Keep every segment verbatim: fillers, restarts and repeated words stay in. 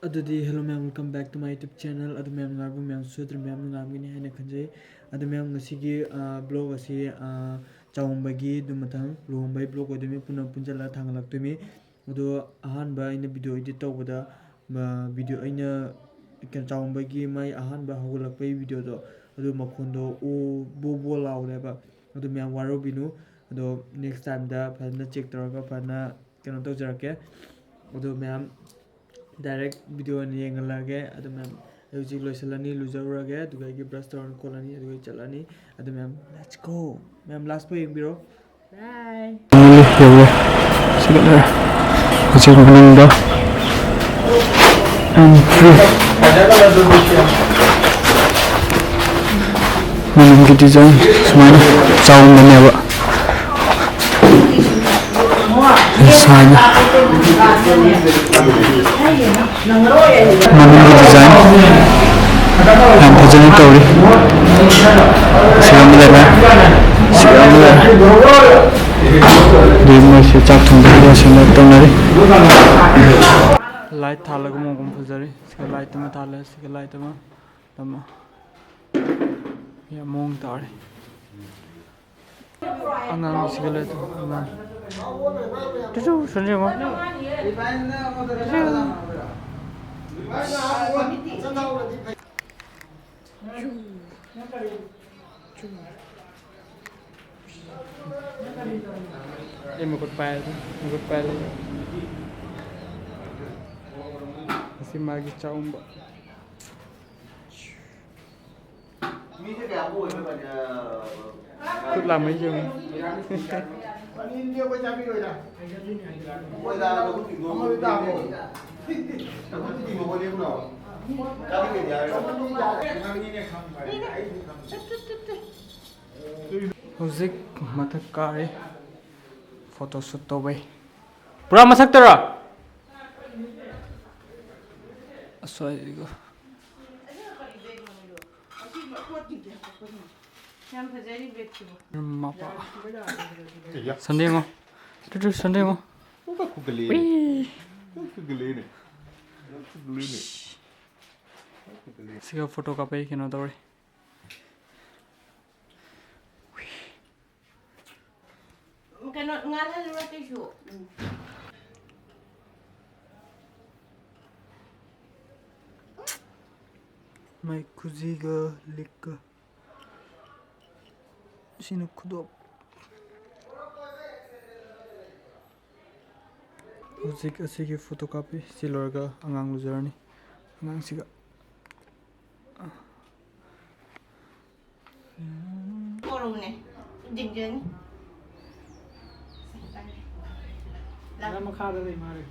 ꯑꯗꯨꯗꯤ hello ꯃꯌꯥꯝ, welcome back to my YouTube channel. ꯑꯗꯨ ꯃꯌꯥꯝ ꯅꯨꯡꯉꯥꯏꯕ, ꯃꯌꯥꯝ ꯁꯣꯏꯗ꯭ꯔ ꯃꯌꯥꯝ ꯅꯨꯡꯉꯥꯏꯔꯝꯒꯅꯤ ꯍꯥꯏꯅ ꯈꯟꯖꯩ꯫ ꯑꯗꯨ ꯃꯌꯥꯝ, ꯉꯁꯤꯒꯤ vlog ꯑꯁꯤ ꯆꯥꯎꯝꯕꯒꯤ ꯑꯗꯨ ꯃꯊꯪ ꯂꯨꯍꯣꯡꯕꯒꯤ vlog ꯑꯣꯏꯗꯣꯏꯅꯤ, ꯄꯨꯟꯅ ꯄꯨꯟꯁꯤꯜꯂꯒ ꯊꯥꯡꯒꯠꯂꯛꯇꯣꯏꯅꯤ꯫ ꯑꯗꯣ ꯑꯍꯥꯟꯕ ꯑꯩꯅ video edit ꯇꯧꯕꯗ, video ꯑꯩꯅ ꯀꯩꯅꯣ, ꯆꯥꯎꯝꯕꯒꯤ ꯃꯥꯏ ꯑꯍꯥꯟꯕ ꯍꯧꯒꯠꯂꯛꯄꯒꯤ videoꯗꯣ, ꯑꯗꯨ ꯃꯈꯣꯟꯗꯣ ꯑꯣ ꯕꯣ ꯕꯣ ꯂꯥꯎꯔꯦꯕ꯫ ꯑꯗꯨ ꯃꯌꯥꯝ ꯋꯥꯔꯧꯕꯤꯅꯨ꯫ ꯑꯗꯣ next timeꯗ ꯐꯖꯅ check ꯇꯧꯔꯒ ꯐꯖꯅ ꯀꯩꯅꯣ ꯇꯧꯖꯔꯛꯀꯦ꯫ ꯑꯗꯣ ꯃꯌꯥꯝ, direct video ꯑꯣꯏꯅ ꯌꯦꯡꯍꯜꯂꯛꯑꯒꯦ꯫ ꯑꯗꯨ ꯃꯌꯥꯝ, ꯑꯩ ꯍꯧꯖꯤꯛ ꯂꯣꯏꯁꯤꯜꯂꯅꯤ, ꯂꯨꯖꯔꯨꯔꯒꯦ, ꯑꯗꯨꯒ ꯑꯩꯒꯤ brush ꯇꯧꯔꯅꯤ ꯈꯣꯠꯂꯅꯤ, ꯑꯗꯨꯒ ꯑꯩ ꯆꯠꯂꯅꯤ꯫ ꯑꯗꯨ ꯃꯌꯥꯝ, let's go꯫ ꯃꯌꯥꯝ, last ꯐꯥꯎ ꯌꯦꯡꯕꯤꯔꯣ꯫ Bye꯫ ꯌꯧꯔꯦ꯫ ꯁꯤꯒꯠꯂꯦ꯫ ꯍꯧꯖꯤꯛ ꯃꯅꯤꯡꯗ and free꯫ ꯃꯅꯤꯡꯒꯤ design ꯁꯨꯃꯥꯏꯅ ꯆꯥꯎꯔꯝꯕꯅꯦꯕ꯫ ꯁꯨꯃꯥꯏꯅ꯫ ꯃꯅꯨꯡꯒꯤ design ꯌꯥꯝ ꯐꯖꯅ ꯇꯧꯔꯤ꯫ ꯁꯤꯔꯝ ꯂꯩꯔꯦ꯫ ꯁꯤꯔꯝ ꯂꯩꯔꯦ꯫ ꯑꯗꯩ ꯃꯣꯏꯁꯦ ꯆꯥꯛ ꯊꯣꯡꯕꯒꯤ ꯑꯁꯤꯅ ꯇꯧꯅꯔꯤ꯫ Light ꯊꯥꯜꯂꯒ ꯑꯃꯨꯛ ꯑꯃꯨꯛ ꯐꯖꯔꯤ꯫ ꯁꯤꯒ light ꯑꯃ ꯊꯥꯜꯂꯦ꯫ ꯁꯤꯒ light ꯑꯃ꯫ ꯑꯃ꯫ ꯌꯥꯝ ꯃꯑꯣꯡ ꯇꯥꯔꯦ꯫ ꯑꯉꯥꯡꯁꯤꯒ ꯂꯩ ꯑꯗꯨ ꯑꯉꯥꯡ꯫ ꯇꯨ ꯇꯨ, ꯁꯟ ꯌꯦꯡꯉꯣ꯫ Two two. ꯑꯩ ꯃꯈꯨꯠ ꯄꯥꯏꯔꯦ, ꯃꯈꯨꯠ ꯄꯥꯏꯔꯦ꯫ ꯑꯁꯤ ꯃꯥꯒꯤ ꯆꯥꯛꯎꯝꯕ꯫ ꯃꯤꯁꯦ ꯀꯌꯥꯝ ꯑꯣꯏꯅꯣ? ꯈꯨꯠ ꯂꯥꯝꯃꯩ ꯌꯦꯡꯉꯨ꯫ ꯑꯅꯤꯗꯤ ꯑꯩꯈꯣꯏ ꯆꯥꯕꯤꯔꯣꯏꯗ꯫ ꯑꯩꯈꯣꯏ ꯂꯥꯛꯑꯒ ꯃꯈꯨꯠ ꯇꯤꯡꯊꯣꯛꯑꯒ ꯑꯃ ꯇꯥꯕ꯭ꯔꯣ? ꯃꯈꯨꯠ ꯇꯤꯡꯊꯣꯛꯑꯒ ꯂꯦꯞꯄꯨ ꯂꯥꯛꯑꯣ꯫ ꯆꯥꯕꯤꯔꯣꯏꯗꯤ ꯍꯥꯏꯔꯣꯏ꯫ ꯍꯧꯖꯤꯛ ꯃꯊꯛ ꯀꯥꯔꯤ꯫ Photoshoot ꯇꯧꯕꯩ꯫ ꯄꯨꯔꯥ ꯃꯊꯛꯇꯔꯣ? ꯑꯁ꯭ꯋꯥꯏꯗꯒꯤꯀꯣ꯫ ꯌꯥꯝ ꯐꯖꯔꯤ ꯕꯦꯒꯁꯤꯕꯣ꯫ ꯃꯄꯥ꯫ ꯁꯟꯗꯦꯉꯣ꯫ ꯇꯨ ꯇꯨ, ꯁꯟꯗꯦꯉꯣ꯫ ꯎꯏ꯫ ꯁꯤꯒ ꯐꯣꯇꯣ ꯀꯥꯞꯄꯩ ꯀꯩꯅꯣ ꯇꯧꯔꯤ꯫ ꯀꯩꯅꯣ ꯉꯥꯜꯍꯜꯂꯨꯔꯣ ꯑꯇꯩꯁꯨ꯫ ꯎꯝ꯫ ꯃꯥꯏ ꯈꯨꯖꯤꯒ ꯂꯤꯛꯀ꯫ ꯁꯤꯅ ꯈꯨꯗꯣꯞ꯫ ꯍꯧꯖꯤꯛ ꯑꯁꯤꯒꯤ ꯐꯣꯇꯣ ꯀꯥꯞꯄꯤ꯫ ꯁꯤ ꯂꯣꯏꯔꯒ ꯑꯉꯥꯡ ꯂꯨꯖꯔꯅꯤ꯫ ꯑꯉꯥꯡꯁꯤꯒ꯫ ꯄꯣꯔꯧꯅꯦ꯫ ꯗꯤꯡꯖꯅꯤ꯫ ꯅꯪ ꯃꯈꯥꯗ ꯂꯩ ꯃꯥꯜꯂꯦ꯫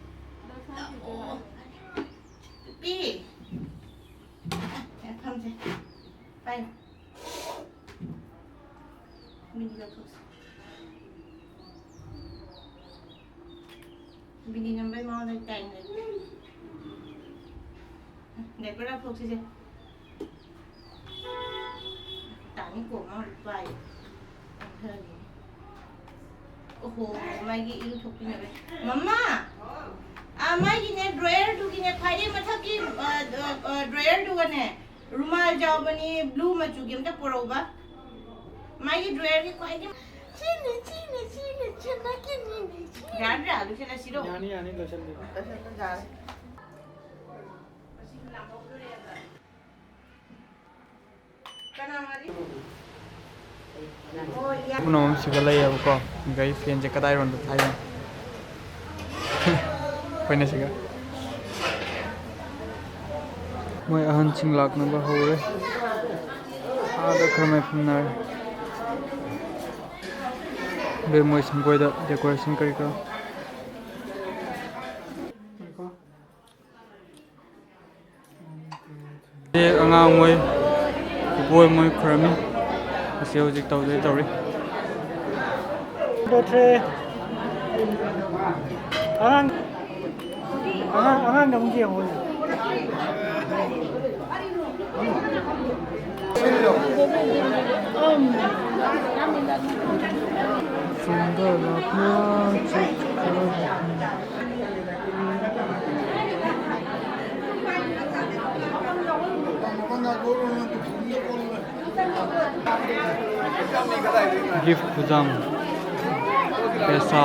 ꯄꯤ꯫ ꯐꯝꯁꯦ꯫ ꯄꯥꯏꯌꯨ꯫ ꯃꯤꯗꯤ ꯂꯧꯊꯣꯛꯁꯤ꯫ ꯕꯤꯅꯤ ꯅꯝꯕꯩ ꯃꯉꯣꯟꯗ ꯇꯥꯏꯅ ꯂꯩꯇꯦ꯫ ꯗꯥꯏꯄꯔ ꯂꯧꯊꯣꯛꯁꯤꯁꯦ꯫ ꯇꯥꯅꯤ ꯀꯣ ꯃꯥ ꯄꯥꯏ꯫ ꯈꯔꯅꯤ꯫ ꯑꯣꯍꯣ, ꯃꯥꯒꯤ ꯏꯔꯨ ꯊꯣꯛꯄꯤꯅꯕ꯫ ꯃꯃꯥ! ꯑꯥ, ꯃꯥꯒꯤꯅꯦ, ꯗ꯭ꯔꯣꯌꯔꯗꯨꯒꯤꯅꯦ, ꯈ꯭ꯋꯥꯏꯗꯩ ꯃꯊꯛꯀꯤ, ꯑ, ꯑ, ꯑ, ꯗ꯭ꯔꯣꯌꯔꯗꯨꯒꯅꯦ, ꯔꯨꯃꯥꯜ ꯌꯥꯎꯕꯅꯤ, ꯕ꯭ꯂꯨ ꯃꯆꯨꯒꯤ ꯑꯝꯇ ꯄꯣꯔꯛꯎꯕ꯫ ꯃꯥꯒꯤ ꯗ꯭ꯔꯣꯌꯔꯒꯤ ꯈ꯭ꯋꯥꯏꯗꯒꯤ ꯁꯤꯅ, ꯁꯤꯅ, ꯁꯤꯅ, ꯁꯤꯅ, ꯁꯤꯅ, ꯁꯤꯅ, ꯁꯤꯅ꯫ ꯌꯥꯗ꯭ꯔꯥ? ꯂꯣꯏꯁꯤꯜꯂꯁꯤꯔꯣ? ꯌꯥꯅꯤ, ꯌꯥꯅꯤ, ꯂꯣꯏꯁꯤꯜꯂꯤ꯫ ꯂꯣꯏꯁꯤꯜꯂꯣ, ꯌꯥꯔꯦ꯫ ꯃꯁꯤꯁꯨ ꯂꯥꯝꯍꯧꯗꯣꯔꯦꯕ꯫ ꯀꯅꯥ ꯉꯥꯔꯤ? ꯄꯨꯝꯅꯃꯛ ꯑꯃ ꯁꯤꯒ ꯂꯩꯌꯦꯕꯀꯣ꯫ ꯑꯗꯨꯒ ꯑꯩ ꯐꯦꯟꯁꯦ ꯀꯗꯥꯏꯔꯣꯝꯗ ꯊꯥꯏꯅꯣ? ꯑꯩꯈꯣꯏꯅ ꯁꯤꯒ꯫ ꯃꯣꯏ ꯑꯍꯟꯁꯤꯡ ꯂꯥꯛꯅꯕ ꯍꯧꯔꯦ꯫ ꯑꯥꯗ ꯈꯔ ꯃꯥꯏ ꯐꯝꯅꯔꯦ꯫ ꯑꯗꯩ ꯃꯣꯏ ꯁꯪꯒꯣꯏꯗ decoration ꯀꯔꯤ ꯀꯔꯥ꯫ ꯑꯉꯥꯡ ꯃꯣꯏ, ꯏꯕꯣꯏ ꯃꯣꯏ ꯈꯨꯔꯝꯃꯤ꯫ ꯑꯁꯤ ꯍꯧꯖꯤꯛ ꯇꯧꯗꯣꯏ ꯇꯧꯔꯤ꯫ ꯗꯣ ꯊ꯭ꯔꯤ꯫ ꯑꯉꯥꯡ, ꯑꯉꯥꯡ, ꯑꯉꯥꯡꯗ ꯑꯃꯨꯛ ꯌꯦꯡꯉꯣ꯫ ꯁꯣꯝꯗ ꯂꯥꯛꯅ ꯆꯠꯈ꯭ꯔꯕ꯫ Gift pujam. Pesa.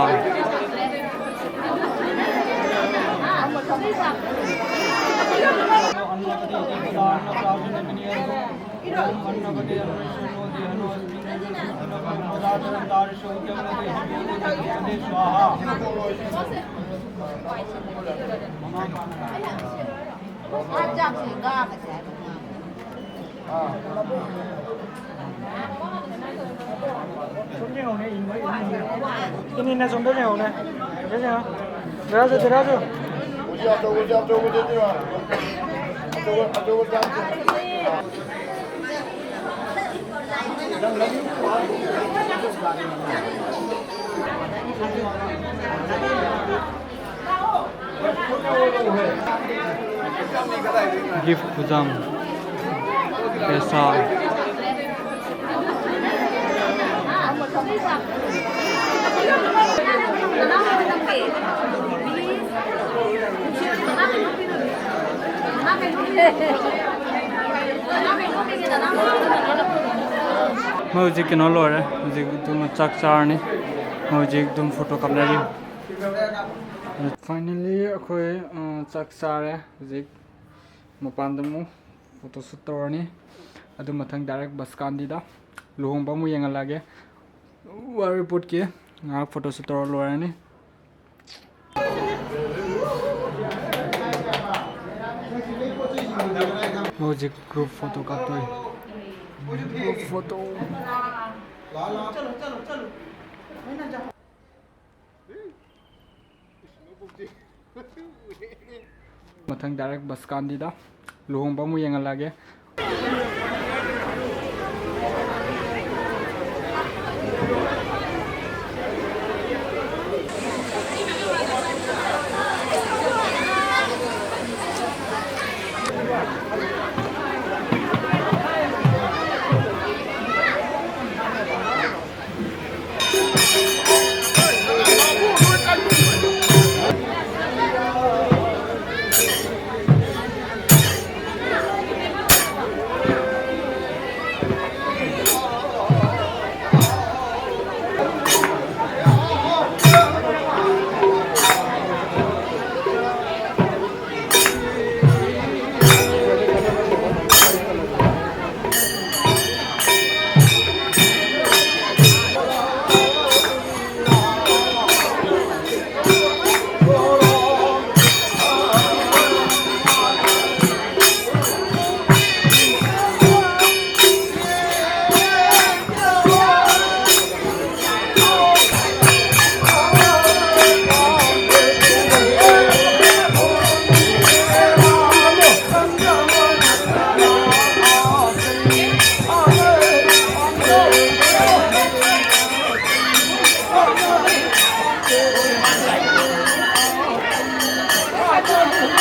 ꯁꯨꯝ ꯌꯦꯡꯍꯧꯅꯦ, ꯏꯟꯕ, ꯏꯟ, ꯏꯟ꯫ ꯏꯟ, ꯏꯟ, ꯑꯁꯣꯝꯗ ꯌꯦꯡꯍꯧꯅꯦ꯫ ꯁꯤꯗ ꯌꯦꯡꯉꯣ꯫ ꯗꯗꯥꯁꯨ, ꯗꯗꯥꯁꯨ꯫ Gift pujam. Pesa. ꯃꯣꯏ ꯍꯧꯖꯤꯛ ꯀꯩꯅꯣ ꯂꯣꯏꯔꯦ, ꯍꯧꯖꯤꯛ ꯑꯗꯨꯝ ꯆꯥꯛ ꯆꯥꯔꯅꯤ꯫ ꯃꯣꯏ ꯍꯧꯖꯤꯛ ꯑꯗꯨꯝ ꯐꯣꯇꯣ ꯀꯥꯞꯅꯔꯤ꯫ Finally ꯑꯩꯈꯣꯏ, ꯑ, ꯆꯥꯛ ꯆꯥꯔꯦ꯫ ꯍꯧꯖꯤꯛ ꯃꯄꯥꯟꯗ ꯑꯃꯨꯛ ꯐꯣꯇꯣ ꯁꯨꯠ ꯇꯧꯔꯅꯤ꯫ ꯑꯗꯨ ꯃꯊꯪ direct ꯕꯁꯀꯥꯟꯗꯤꯗ ꯂꯨꯍꯣꯡꯕ ꯑꯃꯨꯛ ꯌꯦꯡꯍꯜꯂꯛꯑꯒꯦ꯫ ꯋꯥꯔꯤꯄꯣꯠꯀꯤ ꯉꯥꯏꯍꯥꯛ ꯐꯣꯇꯣ ꯁꯨꯠ ꯇꯧꯔ ꯂꯣꯏꯔꯅꯤ꯫ ꯍꯧꯖꯤꯛ group photo ꯀꯥꯞꯇꯣꯏ꯫ Group photo꯫ ꯃꯊꯪ direct ꯕꯁꯀꯥꯟꯗꯤꯗ ꯂꯨꯍꯣꯡꯕ ꯑꯃꯨꯛ ꯌꯦꯡꯍꯜꯂꯛꯑꯒꯦ꯫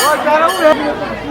ꯍꯣꯏ, ꯇꯥꯔꯛꯎꯔꯦ꯫